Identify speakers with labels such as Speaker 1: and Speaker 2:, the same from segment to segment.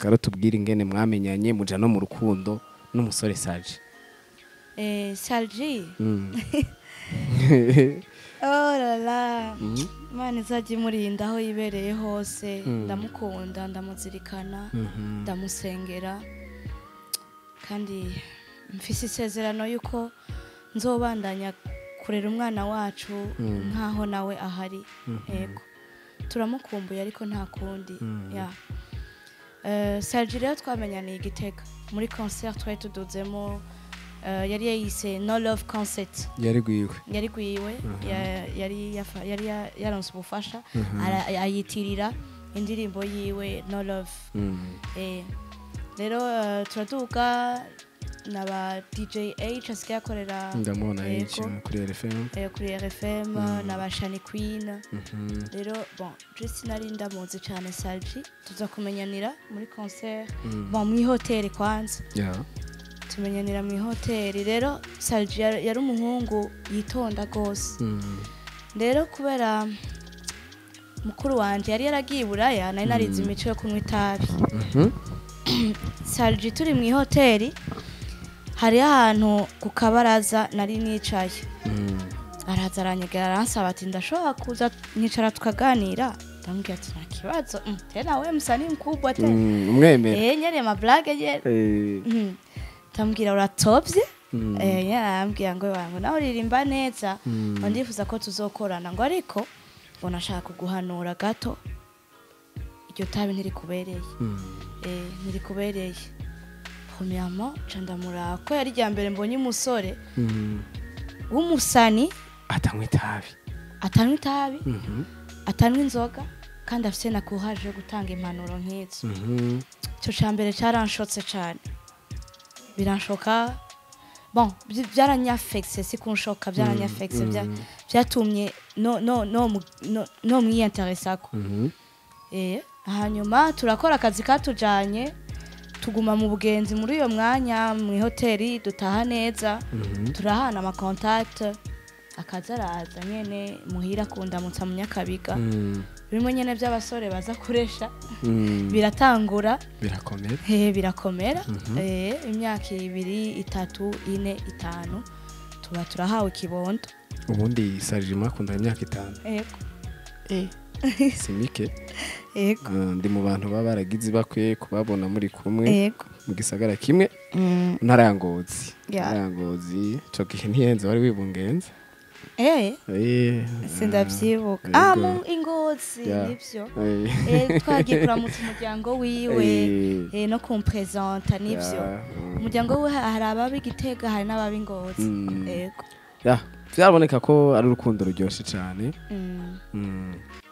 Speaker 1: Ndashaka rero tubwire ingene mwamenyanye, muja no mu rukundo n'umusore Saji.
Speaker 2: Salji. Oh la la. Imana izajya imurinda aho yibereye hose. Ndamukunda, ndamuzirikana, ndamusengera, kandi mfise isezerano yuko nzobandanya kurera umwana wacu nkaho nawe ahari. Yego, turamukumbuye, ariko nta kundi. Ya. Salji rero twamenyaniye i Gitega muri concert twari tuduzemo, yari yayise No Love Concert.
Speaker 1: Yari gwiwe.
Speaker 2: Yari gwiwe, yari yaronse ubufasha, ayitirira indirimbo yiwe No Love. Rero turaduga n'aba DJ H asigaye akorera.
Speaker 1: Ndamubona.
Speaker 2: Yego.
Speaker 1: H kuri RFM.
Speaker 2: Kuri RFM, n'aba Shani Queen. Rero bon, je sinari ndamuzi cyane Salji, tuza kumenyanira muri concert, bon, mu ihoteli kwanza. Tumenyanira mu ihoteli. Rero Salji yari umuhungu yitonda gose. Rero kubera mukuru wanje yari yaragiye i Buraya, nari narize imico yo kunywa itabi. Salji turi mu ihoteli, hariho ahantu ku kabaraza nari nicaye, araza aranyegera, aransaba ati: "Ndashobora kuza nkicara tukaganira?" Ndamubwira ati: "Nta kibazo." Tena we msanii mkubwa tena.
Speaker 1: Umwemera.
Speaker 2: Nyene ma blague nyene. Ndamubwira: "Uratovye." Nyene arambwira ngo: "Wangu nawe uririmba neza, ngo ndifuza ko tuzokorana," ngo ariko ngo nashaka kuguhanura gato, iryo tabi ntirikubereye. Ntirikubereye. Premièrement, ca ndamuraba ko yari irya mbere mbonye umusore w'umusani
Speaker 1: atanywa itabi.
Speaker 2: Atanywa itabi, atanywa inzoga, kandi afise na courage yo gutanga impanuro nk'izo. Ico ca mbere caranshotse cane, biranshoka. Bon, byaranyafekise, si kunshoka, byaranyafekise, byatumye no mwiyanteresako. Hanyuma turakora akazi katujanye, tuguma mu bugenzi muri uyo mwanya mu hoteli, dutaha neza, turahana ama contact, akaza araza nyene muhira kundamutsa mu Nyakabiga. Bimwe nyene by'abasore baza kuresha, biratangura.
Speaker 1: Birakomera.
Speaker 2: Birakomera. Imyaka 2, 3, 4, 5, tuba turahawe ikibondo.
Speaker 1: Ubundi Sariji mwakundana imyaka 5?
Speaker 2: Yego.
Speaker 1: Si mike.
Speaker 2: Yego.
Speaker 1: Ah, ndi mu bantu baba baragize bakwiye kubabona muri kumwe mu gisagara kimwe, ntara ya Ngozi. Ntara ya Ngozi, ico gihe ntiyenze wari wibungenze.
Speaker 2: Sindavyibuka.
Speaker 1: Yego.
Speaker 2: Ah, mu Ingozi. Nivyo. Twagiye kuramutsa umuryango wiwe, no kumpresenta, nivyo. Umuryango wiwe hari ababa i Gitega, hari n'ababa i Ngozi. Yego.
Speaker 1: Ya, vyaraboneka ko ari urukundo ruryoshe cane.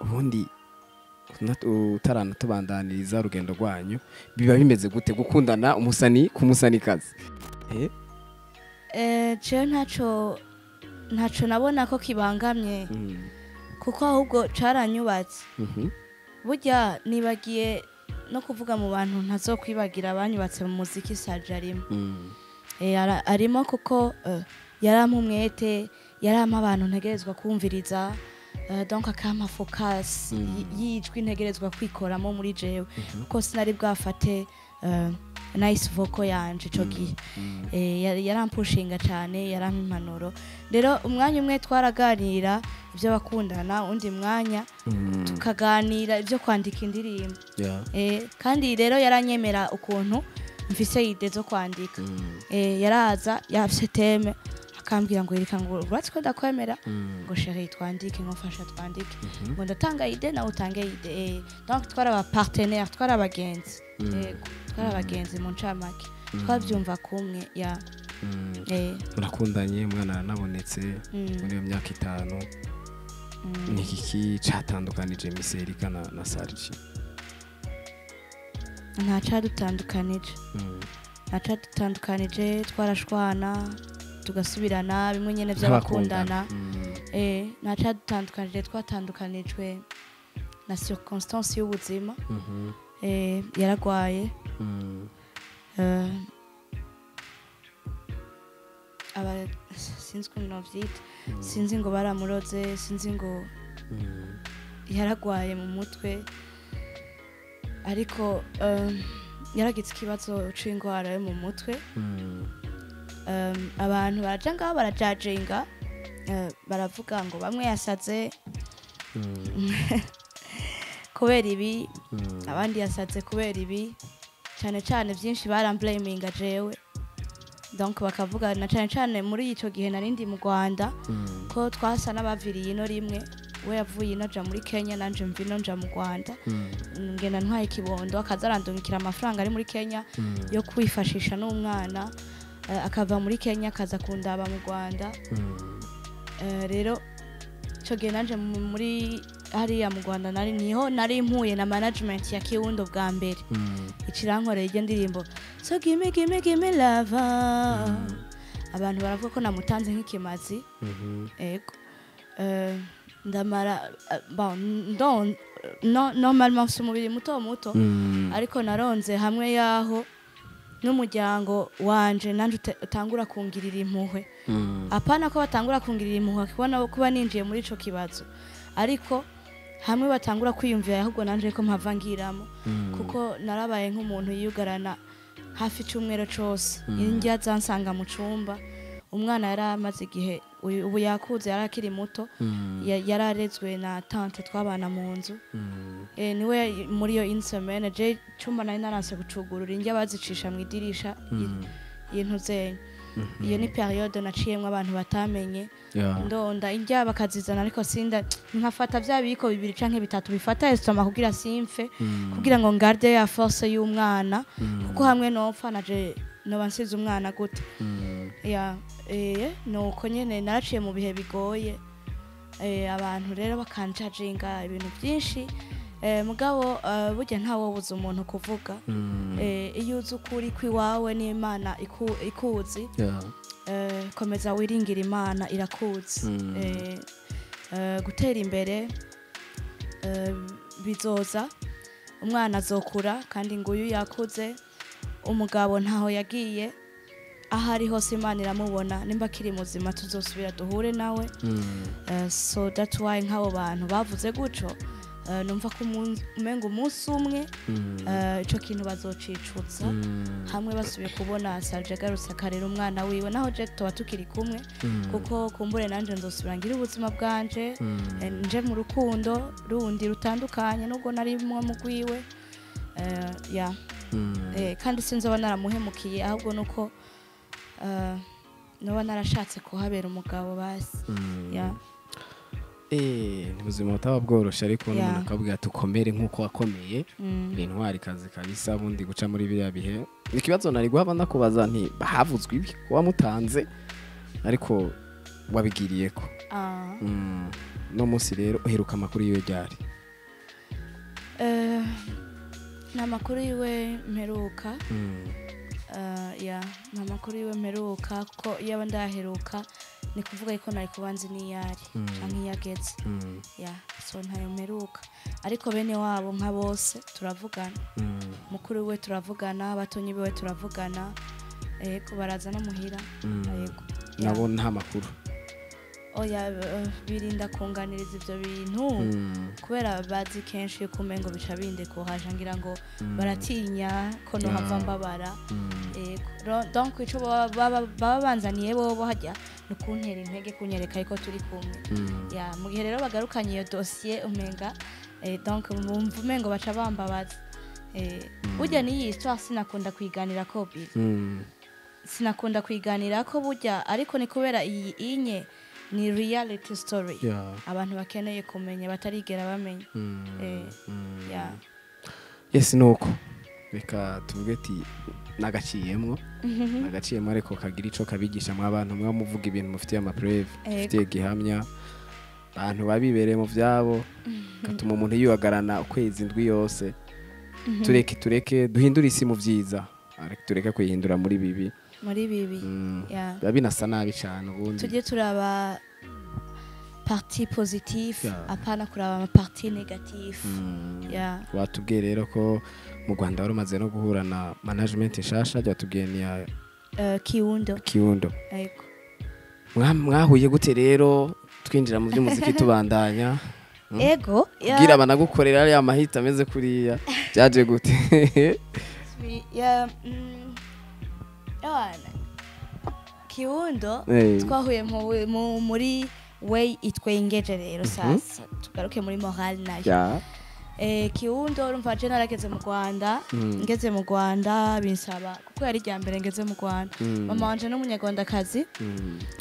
Speaker 1: Ubundi utaranatubandaniriza urugendo rwanyu, biba bimeze gute gukundana umusani ku musanikazi?
Speaker 2: Jewe ntaco nabona ko kibangamye, kuko ahubwo caranyubatse. Burya nibagiye no kuvuga mu bantu ntazokwibagira abanyubatse mu muziki, Saje arimo. Arimo kuko yarampa umwete, yarampa abantu ntegerezwa kumviriza, donc akampa focus y'ijwi ntegerezwa kwikoramo muri jewe, kuko sinari bwafate nice vocal yanje ico gihe. Yarampushinga cane, yarampa impanuro. Rero umwanya umwe twaraganira ibyo bakundana, undi mwanya tukaganira ibyo kwandika indirimbo. Kandi rero yaranyemera ukuntu mfise idées zo kwandika. Yaraza yafise thème, akambwira ngo: "Erika," ngo, "uratse ko ndakwemera," ngo, "chéri, twandike," ngo, "mfasha twandike," ngo, "ndatanga idée, nawe utange idée." Donc twari aba partenaire, twari abagenzi. Yego, twari abagenzi mu ncamake, twabyumva kumwe ya.
Speaker 1: Murakundanye, umwana aranabonetse muri iyo myaka 5. Ni iki catandukanije Miss Erika na Sarji?
Speaker 2: Nta cadutandukanije. Nta cadutandukanije. Twarashwana tugasubirana, bimwe nyene vy'abakundana. Nta cadutandukanije. Twatandukanijwe na circonstance y'ubuzima. Yaragwaye. Aba sinzi ukuntu novyita, sinzi ngo baramuroze, sinzi ngo yaragwaye mu mutwe, ariko Yaragize ikibazo c'ingwara yo mu mutwe. Abantu baraja ngaho barajajinga, baravuga ngo bamwe yasaze kubera ibi, abandi yasaze kubera ibi. Cyane cyane byinshi baramblaminga jewe, donc bakavuga na cyane cyane muri ico gihe narindi mu Rwanda, ko twasa n'abaviriye ino rimwe. We yavuye ino aja muri Kenya, nanje mva ino nja mu Rwanda. Ngenda ntwaye ikibondo, akaza arandungikira amafaranga ari muri Kenya yo kwifashisha n'umwana, akava muri Kenya akaza kundaba mu Rwanda. Rero ico gihe nanje muri hariya mu Rwanda nari niho nari mpuye na management ya Kiwundo bwa mbere, ikirankoreye iryo ndirimbo "So gimme gimme gimme love". Abantu baravuga ko namutanze nk'ikimazi. Ego. Ndamara bon, no, normalement mfise umubiri muto muto, ariko naronze hamwe yaho n'umuryango wanje nanje utangura kungirira impuhwe. Apana ko batangura kungirira impuhwe kubona kuba ninjiye muri ico kibazo, ariko hamwe batangura kwiyumvira ahubwo nanje ko mpava ngiramo, kuko narabaye nk'umuntu yiyugarana hafi icumweru cose. Indya zansanga mu cumba. Umwana yari amaze igihe, ubu yakuze, yari akiri muto, yararezwe na tante twabana mu nzu. Niwe muri iyo une semaine je cumba nari naranse gucugurura, indya bazicisha mu idirisha y'intuzenya. Iyo ni période naciyemwo abantu batamenye. Ndonda indya bakazizana, ariko sinda nkafata vya biyiko bibiri canke bitatu bifata estomac kugira simfe, kugira ngo ngarde ya force y'umwana, kuko hamwe nopfa naje noba nsize umwana gute? Ya, nuko nyene naraciye mu bihe bigoye. Abantu rero bakanjajinga ibintu byinshi. Mugabo burya ntawobuza umuntu kuvuga. Iyo uzi ukuri kw'iwawe n'Imana ikuzi, komeza wiringira Imana irakuzi. Gutera imbere bizoza, umwana azokura, kandi nguyu yakuze. Umugabo ntaho yagiye, aho ari hose Imana iramubona. Nimba akiri muzima tuzosubira duhure nawe. So that's why nk'abo bantu bavuze guco, numva ko umenga umunsi umwe ico kintu bazocicuza, hamwe basubiye kubona Sarge agarutse akarera umwana wiwe, naho je tuba tukiri kumwe, kuko kumbure nanje nzosubira ngira ubuzima bwanje, nje mu rukundo rundi rutandukanye nubwo narimwo mu rwiwe. Ya. Kandi sinzoba naramuhemukiye, ahubwo nuko noba narashatse kuhabera umugabo basi. Ya.
Speaker 1: Ni ubuzima butaba bworoshe, ariko n'umuntu akabwira ati ukomere nk'uko wakomeye. Ni intwari kazi kabisa. Ubundi guca muri biriya bihe ni ikibazo nari guhaba ndakubaza nti havuzwe ibi kuba mutanze, ariko wabigiriyeko. No munsi rero uheruka amakuru yiwe ryari?
Speaker 2: Nta makuru yiwe mperuka. Ya, nta makuru yiwe mperuka, kuko iyo aba ndaheruka ni kuvuga yuko nari kuba nzi n'iyari canke iyo ageze. Ya, so ntayo mperuka, ariko bene wabo nka bose turavugana. Mukuru we turavugana, abatonyi biwe turavugana, yego, baraza no muhira. Yego. Ya.
Speaker 1: Nabo nta makuru?
Speaker 2: Oya, birinda kunganiriza ivyo bintu, kubera bazi kenshi yuko umengo bica bindekuhaje, ngira ngo baratinya ko nohava mbabara. Yego. Donc ico baba banzaniye bobo hajya ni ukuntera intege, kunyereka yuko turi kumwe. Ya, mu gihe rero bagarukanye iyo dossier, umenga donc bumva umengo baca bambabaza. Burya n'iyi histoire sinakunda kuyiganira ko biri, sinakunda kuyiganira ko burya, ariko ni kubera iyi inye ni reality story abantu bakeneye kumenya batarigera bamenya. Ya.
Speaker 1: Yes, nuko reka tuvuge ati nagaciyemwo, nagaciyemwo, ariko kagira ico kabigisha mwa abantu mwa muvuga ibintu mufitiye amapreuve, mufitiye gihamya. Abantu babibereye mu vyabo, gatuma umuntu yiyuhagarana ukwezi indwi yose. Tureke, tureke duhindure isi mu vyiza, ariko tureke kuyihindura muri bibi.
Speaker 2: Muri bibi. Ya.
Speaker 1: Biba binasa nabi cane ubundi.
Speaker 2: Tujye turaba partie positif, apana kuraba ama partie négatif. Ya.
Speaker 1: Watubwiye rero ko mu Rwanda wari umaze no guhura na management nshasha, watubwiye ni ya
Speaker 2: Kiwundo.
Speaker 1: Kiwundo.
Speaker 2: Yego.
Speaker 1: Mwahuye gute rero, twinjira mu by'umuziki tubandanya?
Speaker 2: Ego, ya.
Speaker 1: Bwira abanagukorera ariya mahita ameze kuriya, byaje gute?
Speaker 2: Ya, abana Kiwundo twahuye muri way itwengeje. Rero sasa tugaruke muri morale nayo. Kiwundo, urumva je narageze mu Rwanda. Ngeze mu Rwanda binsaba, kuko yari irya mbere ngeze mu Rwanda. Mama wanje n'umunyarwandakazi,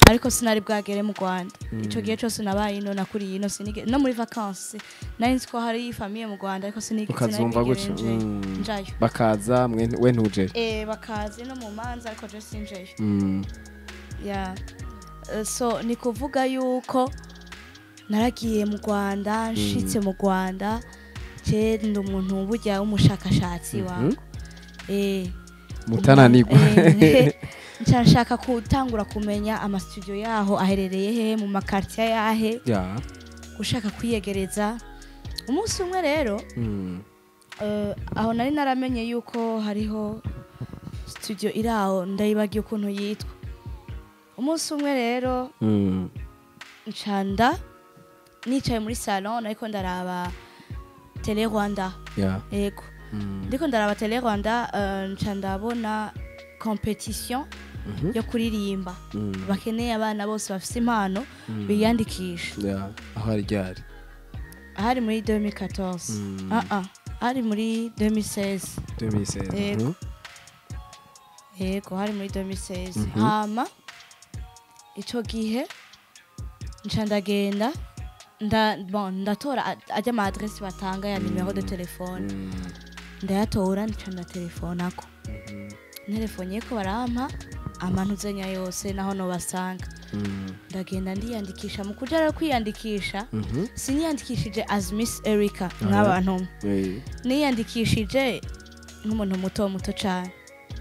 Speaker 2: ariko sinari bwagere mu Rwanda. Ico gihe cose nabaye ino, nakuriye ino, sinige no muri vacances nari nzi ko hari famille mu Rwanda, ariko sinigeze
Speaker 1: Ukazumva gutyo.
Speaker 2: Njayo.
Speaker 1: Bakaza we ntujere.
Speaker 2: Bakaza no mu manza, ariko je sinjeyo. Yeah. So ni kuvuga yuko naragiye mu Rwanda. Nshitse mu Rwanda, je ndi umuntu burya w'umushakashatsi wangu.
Speaker 1: Mutananigwa.
Speaker 2: Nca nshaka gutangura kumenya amastudio yaho aherereye he, mu makartier yahe, gushaka kwiyegereza. Umunsi umwe rero, aho nari naramenye yuko hariho studio iri aho, ndayibagiye ukuntu yitwa. Umunsi umwe rero, ncanda nicaye muri salon, ariko ndaraba Tele Rwanda. Yego. Ndiko ndaraba Tele Rwanda, nca ndabona competition yo kuririmba, bakeneye abana bose bafise impano biyandikisha.
Speaker 1: Aho hari ryari?
Speaker 2: Hari muri 2014. Ah ah, hari muri 2016.
Speaker 1: 2016.
Speaker 2: Yego. Yego, hari muri 2016. Hama ico gihe nca ndagenda, bon, ndatora ajya ama adresse batanga ya numéro de téléphone. Ndayatora, nca ndatelefonako. Ntelefone ko barampa amantuzenya yose naho nobasanga. Ndagenda ndiyandikisha. Mu kuja rero kwiyandikisha, siniyandikishije as Miss Erica nk'abantu, niyandikishije nk'umuntu muto muto cyane,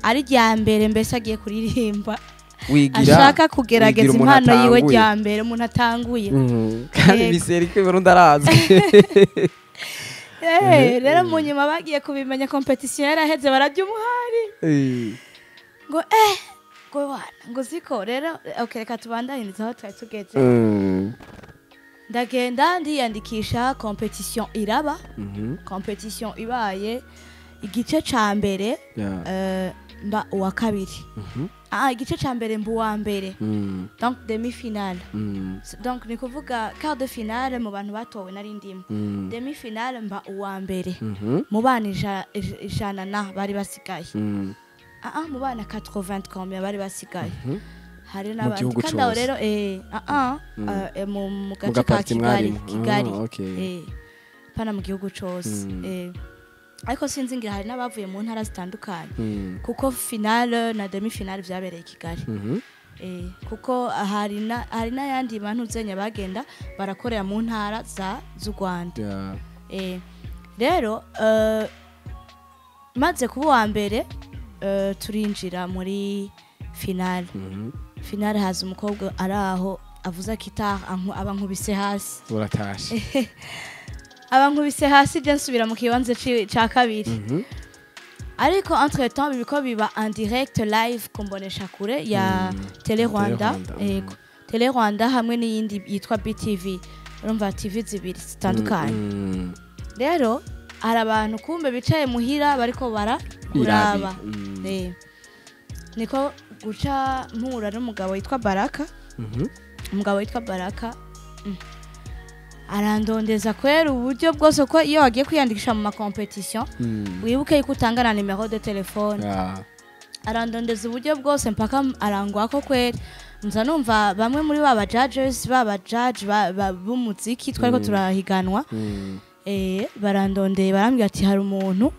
Speaker 2: ari rya mbere mbese agiye kuririmba,
Speaker 1: Wigira
Speaker 2: ashaka kugerageza
Speaker 1: wigira umuntu
Speaker 2: impano yiwe
Speaker 1: atanguye.
Speaker 2: Rya mbere umuntu atanguye.
Speaker 1: Kandi
Speaker 2: Yego.
Speaker 1: Miss Erica i Burundi arazwi.
Speaker 2: Rero mu nyuma bagiye kubimenya competition yaraheze, barajya umuhari ngo ngo wana ngo ziko rero. Okay, reka tubandanyirize aho twari tugeze. Ndagenda ndiyandikisha, competition iraba. Competition ibaye, igice ca mbere, mba uwa kabiri. Ah, igice ca mbere mba uwa mbere, donc demi finale. Donc ni kuvuga quart de finale, mu bantu batowe nari ndimo. Demi finale mba uwa mbere mu bana 100 na bari basigaye. Ah ah, mu bana 80 combien bari basigaye. Hari n'abandi
Speaker 1: Gihugu
Speaker 2: kandi aho
Speaker 1: cose.
Speaker 2: Rero ah ah, mu
Speaker 1: Mu
Speaker 2: gace ka
Speaker 1: gaparti
Speaker 2: Kigali.
Speaker 1: mwarimo.
Speaker 2: Kigali.
Speaker 1: Ah, okay.
Speaker 2: Pana mu gihugu cose. Ariko sinzi, ngira hari n'abavuye mu ntara zitandukanye, kuko finale na demi finale vyabereye i Kigali. Kuko hari n'ayandi bantu zenya bagenda barakorera mu ntara za z'u Rwanda. Rero maze kuba uwa mbere, turinjira muri finale. Finale haza umukobwa ari aho avuza guitare, aba nkubise hasi.
Speaker 1: Uratashe.
Speaker 2: Aba nkubise hasi, je nsubira mu kibanza ca kabiri. Ariko entre temps biriko biba en direct live kumbonesha kure ya Tele Rwanda.
Speaker 1: Rwanda.
Speaker 2: Yego, Tele Rwanda hamwe n'iyindi yitwa BTV. Urumva TV zibiri zitandukanye. Rero hari abantu kumbe bicaye muhira bariko bara kuraba. Niko guca mpura n'umugabo witwa Baraka. Umugabo witwa Baraka, arandondeza kwera uburyo bwose, ko iyo wagiye kwiyandikisha mu macompetition, wibuke yuko utanga na numéro de téléphone. Arandondeza uburyo bwose mpaka arangwako kwera. Nza numva bamwe muri ba judges, baba judge b'umuziki twariko turahiganwa, barandondeye, barambwira ati hari umuntu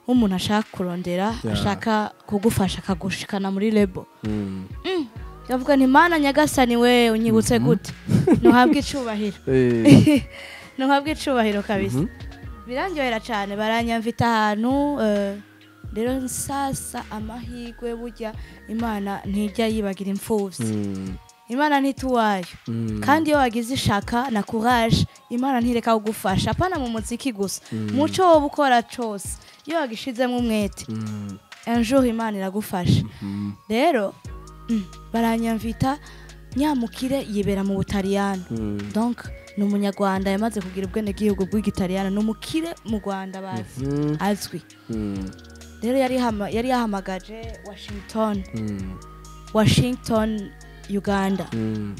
Speaker 2: w'umuntu ashaka kurondera, ashaka kugufasha akagushikana muri label. Ndavuga nti: "Mana nyagasani we, unyibutse gute, ntuhabwe icubahiro." Ntuhabwe icubahiro kabisa. Birandyohera cyane, baranyamvita ahantu. Rero nsasa amahirwe, burya Imana ntijya yibagira imfuvyi. Imana ntituwayo. Kandi iyo wagize ishaka na courage, Imana ntireka kugufasha, apana mu muziki gusa, muco wowe ukora cose, iyo wagishizemo umwete, un jour Imana iragufasha. Rero baranyamvita, nyamukire yibera mu Butaliyano. Donc Ni umunyarwanda yamaze kugira ubwenegihugu bw'igitaliyano, ni umukire mu Rwanda bazi, azwi. Rero yari yahamagaje Washington. Washington Uganda.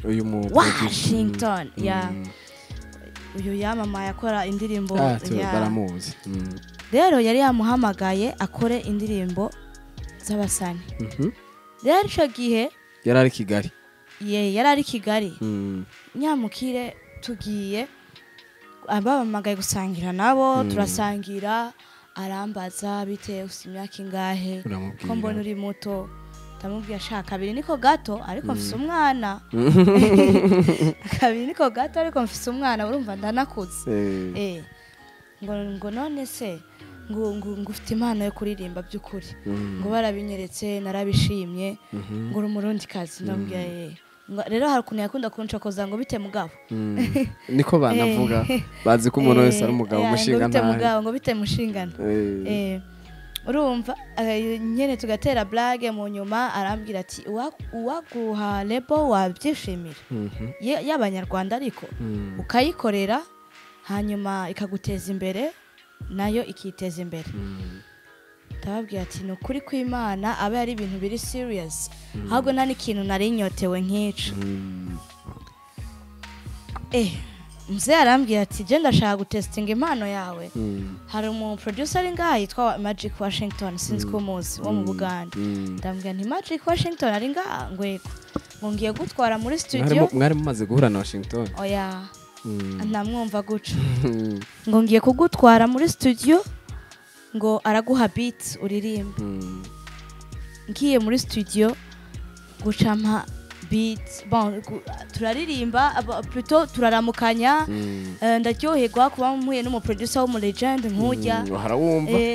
Speaker 1: Uyu mu
Speaker 2: Washington ya uyu yamamaye akora indirimbo
Speaker 1: ya baramuzi.
Speaker 2: Rero yari yamuhamagaye akore indirimbo z'abasani. Rero ico gihe
Speaker 1: yari ari Kigali.
Speaker 2: Ye yari ari Kigali. Nyamukire tugiye abamagaye gusangira nabo, turasangira, arambaza bite ufite imyaka ingahe, ko mbona uri muto. Ndamubwiye ashaka kabiri niko gato ariko mfise umwana. Kabiri niko gato ariko mfise umwana, urumva ndanakuze. Ngo none se ngo ufite impano yo kuririmba by'ukuri, ngo barabinyeretse narabishimye, ngo uri umurundi kazi. Ndamubwiye rero hari ukuntu yakunda kuncokoza ngo bite mugabo.
Speaker 1: Niko banavuga bazi ko umuntu wese ari umugabo mushinga
Speaker 2: ntahe, mugabo ngo bite mushingana. Urumva nyene tugatera blague mu nyuma arambwira ati uwaguha lebo wabyishimira y'abanyarwanda ariko ukayikorera hanyuma ikaguteza imbere nayo ikiteza imbere. Ndababwira ati ni ukuri kw'Imana aba ari ibintu biri serious, ahubwo nta n'ikintu nari nyotewe nk'ico. Mzee arambwira ati je ndashaka gutestinga impano yawe. Hari umu producer ari ngaha yitwa Magic Washington, sinzi ko muzi, wo mu Buganda. Ndambwira nti Magic Washington ari ngaha, ngwego ngo ngiye gutwara muri studio.
Speaker 1: Mwari mumaze guhura na Washington?
Speaker 2: Oya, ndamwumva guca. Ngo ngiye kugutwara muri studio ngo araguha beat uririmba. Ngiye muri studio guca mpa beat, bon turaririmba, plutôt turaramukanya. Ndaryoherwa kuba mpuye n'umu producer wo mu legend nkujya.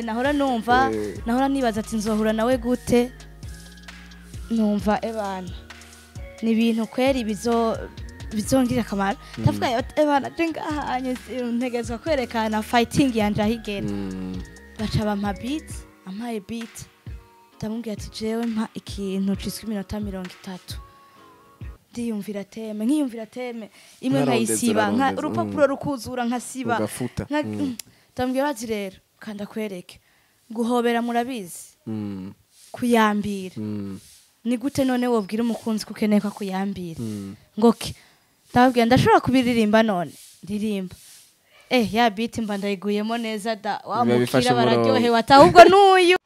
Speaker 2: Nahora numva, nahora nibaza ati nzohura nawe gute. Numva ebana ni ibintu kweri bizongira akamaro. Ndavuga ebana je ngaha ntegezwa kwerekana fighting yanje ahigera. Baca bampa beat, ampaye beat ndamubwira ati jewe mpa ikintu ciswe iminota 30. Ndiyumvira teme, nkiyumvira teme imwe nkayisiba, nka urupapuro rukuzura nkasiba. Ndamubwira bati rero kanda kwereke guhobera murabizi, kuyambira ni gute none wobwira umukunzi kukeneye ko kuyambira ngoke. Ndababwira ndashobora kubiririmba none ndirimba. Ya beat mba ndayiguyemo neza da, wamukira bararyohewe atahubwo n'uyu.